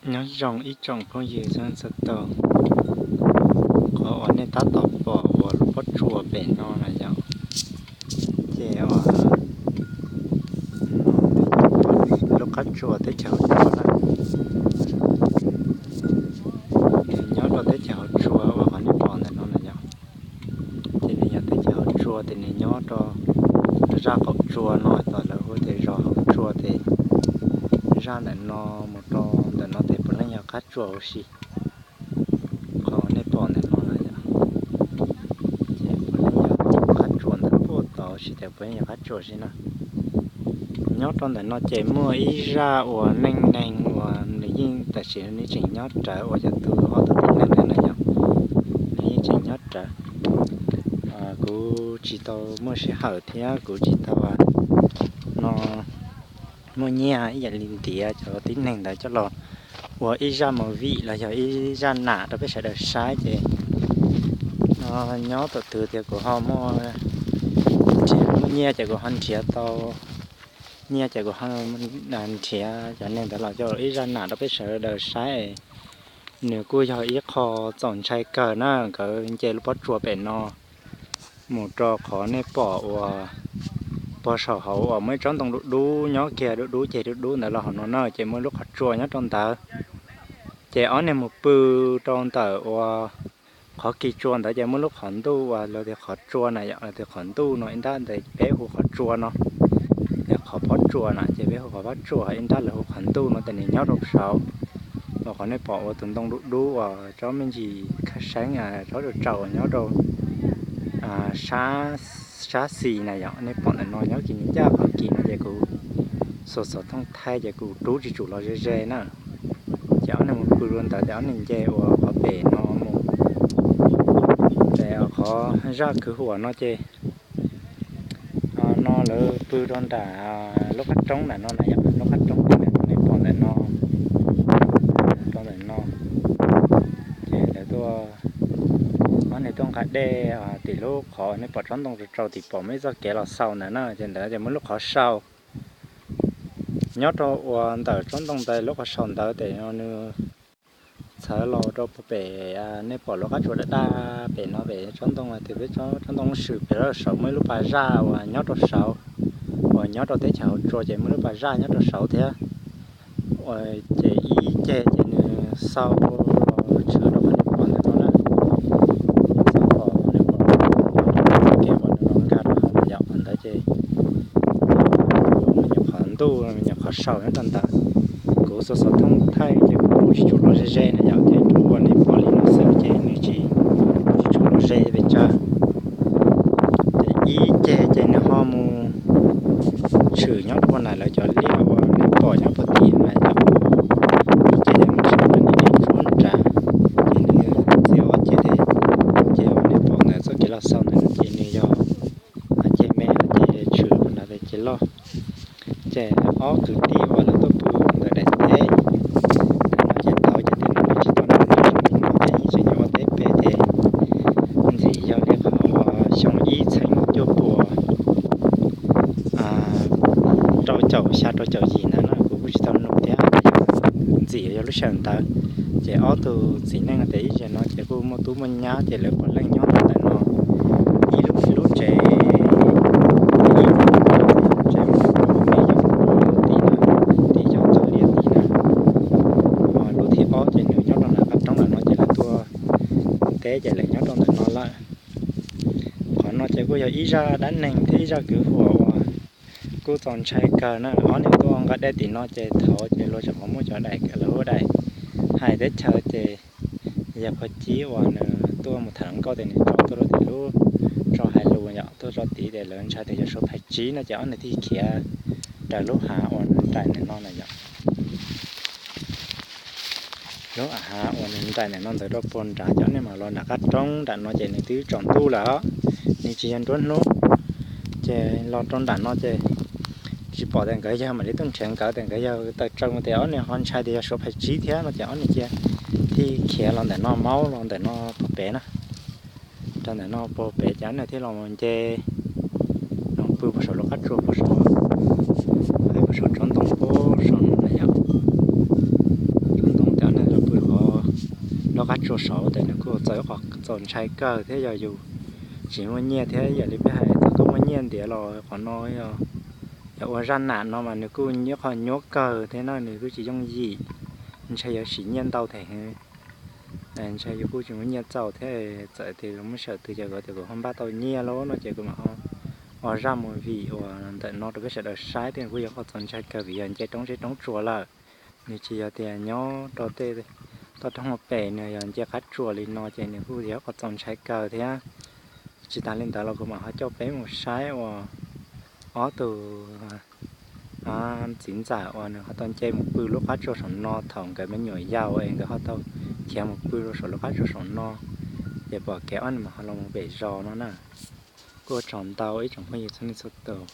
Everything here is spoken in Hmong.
Nyob zoo ib tsoom phooj ywg txhua txhua tus, qhov uas nej tab tom pom uas lub pob tsuas pem no na yom, ces uas lub qab tsuas teb chaws Hauv Tsua na, nws nyob rau teb chaws Hauv Tsua uas qhov nej pom ntawm no na yom. Ces nws yog teb chaws Hauv Tsua ces nws nyob rau zaj qaum tsua no, tom lawv hu tias zos Hauv Tsua ces zaj ntawm no mus rau ntawm no ces puav leej yog qab tsuas huv si. Qhov nej pom ntawm no na yom, ces puav leej yog qab tsuas ntawm puag tod huv si ces puav leej yog qab tsuas huv si na. Nyob rau ntawm no ces muaj ib zaj uas neej neeg uas nws yeej tam sim no nws tseem nyob rawv uas yog tus ob tug tib neeg ntawd na yom, nws yeej tseem nyob rawv. Kuv tsis tau muaj sij hawm thiab kuv tsis tau no muaj nyiaj ib yam li ntiav cov tib neeg ntawd coj los ua ib zaj movie los yog ib zaj nam rau peb sawv daws saib ces nyob thaum twg tias kuv ho muaj, nrhiav muaj nyiaj ces kuv ho nrhiav tau nyiaj ces kuv ho nrhiav cov neeg ntawd los coj ua ib zaj nam rau peb sawv daws saib. Nws kuj yog ib qho txaus ntshai kawg na, nkawd nce lub pob tsuas pem no mus rau qhov nej pom uas pog saum hauv uas muaj ib tsob ntoo dub dub nyob kiag dub dub ceg dub dub ntawd los hauv no na, ces muaj lub qhov tsua nyob rau ntawd. Ces ob niag mus pw rau ntawm uas qhov kis tsua ntawd ces muaj lub qhov ntuj uas lawv tias qhov tsua na yom, lawv tias qhov ntuj no ib nrab ntawd peb hu qhov tsua no, ces qhov pob tsuas na ces peb hu qhov pob tsuas, ib nrab lawv hu qhov ntuj no ces nws nyob rau saud. Uas qhov nej pom ua tus ntoo dub dub uas tsob me ntsis khab seeb tsob rau tsaus nyob rau sab xis na yom, nej pom ntawm no nyob kis ncaj qhov kis no ces kuv xuas xov tooj thaij ces kuv rub tsis tsum los ze ze na. Ces ob niag mus pw rau ntawd ces ob niag nce uas qhov pem no mus. Ces qhov zaj kwv huam no ces no lawv pw rau nram lub qab roob ntawm no na yom, lub qab roob nej pom ntawm no, rau ntawm no. Ces lawv tuaj, ob niag tuaj nqa dej tim lub qhov nej pom tsob ntoo rau rau tim pom muaj ib txoj kev los xaus ntawd na, ces ntawd ces muaj lub qhov sau nyob rau uas ntawm tsob ntoo ntawd lub qhov sau ntawd ces no nws txhawv los rau pem, nej pom lub qab tsuas daj daj pem no pem tsob ntoo, peb tsob ntoo swm pem saum muaj ib lub pas zaj uas nyob rau saud, uas nyob rau teb chaws Hauv Tsua ces muaj lub pas zaj nyob rau saud thiab. Ces ib ceg ces nws xau los tshwm rau qhov nej pom ntawm no na, xau los nej pom kev uas nws los nkag rau hauv yom, qhov ntawd ces me nyuam qhov ntuj me nyuam qhov sau nyob rau ntawd. Kuv xuas xov tooj thaij ces kuv tsis tshua los ze ze na yom, ces rau uas nej pom li no xwb ces nws tsis, tsis tshua los ze pes tsawg. Ces ib ceg ces nws ho mus tshwm nyob rau puag nram lawv cov liaj uas nej pom nyob puag tim na yom. Ib ceg ces mus tshwm rau nws ib tsuab nrad, ces nws txij ob ceg, ces uas nej pom ntawm txoj kev los xaus ntawd ces nws yog ceg me, ces tshwm rau nrad ces loj. Ces ob kwv tij uas lawv tuaj pw ntawm daim teb no ces tau ces tias nws tsis tau nug, ces ib txwm nyob ua teb pem ces ntxim yog li qhov xyoo ib txhiab cuaj puas rau caum xya rau caum yim ntawd no kuv kuj tsis tau nug thiab, ntxim yog lub sij hawm ntawd. Ces ob tug txiv neej no ces ib zaug no ces kuj muaj tub muaj nyab ces lawv puav leej nyob rau ntawm no ib lub ib lub tsev, ib tsev, tim no, tim yog txoj liaj tim na, lub thib ob ces nws nyob rau nram qab roob ntawm no ces lawv tuaj teb ces lawv nyob rau ntawm no lawm. Qhov no ces kuj yog ib zaj dab neeg thiab ib zaj kwv huam uas kuj txaus ntshai kawg na. Ob niag tuaj nqa dej tim no ces thaum ces luag tseem qhov muaj cov daim, lawv hu daim hais teb chaws ces yog qhov cib uas nws tuaj mus tham hluas nkauj ces nws tso tuaj rau tim lub tso hais lus yom, tuaj tso tid ces lawv ntshai tias yuav suav phais tsib no ces ob niag thiaj khiav raws lub hav uas nws nraim ntawm no na yom. Lub hav uas nws nraim ntawm no ntawd rau puag nrad ces ob niag mam los nram qab roob nram no ces nws twb tsaus ntuj lawm, nws tsis yog nruab hnub. Ces los rau nram no ces tsis pom tias nkawd yawg mam li tuaj nrhiav nkawd, tias nkawd yawg tawm tsam tias ob niag ho ntshai tias yog suav phais tsib thiab no ces ob niag cia thiaj khiav los ntawm no, maub los ntawm no puag pem na, rau ntawm no puag pem ces ob niag thiaj los nce, los pw puag saum lub qab tsua puag saum, puag saum tsob ntoo puag saum no na yom. Tsob ntoo qab tsua saud tes nws kuj txaus ib qho txaus ntshai kawg thiab. Yog yus tsis muaj nyiaj thiab, yam li peb hais, txawm koj muaj nyiaj ntiav los qhov no yog ua zaj nam no mas nws kuj ib qho nyuab kawg thiab na, nws kuj tsis yooj yim, ntshe yuav sim nyiaj ntau thiab. Ntshe yus kuj tsis muaj nyiaj txaus thiab, txawm tias muab sawm twg ces kuv tias kuv ho npaj tau nyiaj lawm no ces kuv mam ho ua zaj movie uas ntawm no rau peb sawv daws saib thiab. Kuj yog qhov txaus ntshai kawg vim yog nce roob zeb roob tsuas lawm, nws tsis yog tias nyob rau tej toj roob hauv pes, nws yog nce qab tsuas li no ces nws kuj yog qhov txaus ntshai kawg thiab. Tsis tas li ntawd los kuv mam ho coj peb mus saib uas ob tug txiv ntxawm uas nws ho tau nce mus pw lub qab tsuas saum no thaum nkawd me nyuam yaus es nkawd ho tau khiav mus pw rau saum lub qab tsuas saum no, ces pom kev ob nws mam ho los mus pem zos no na. Kuj ua tsaug ntau ib tsoom phooj ywg txhua leej txhua tus.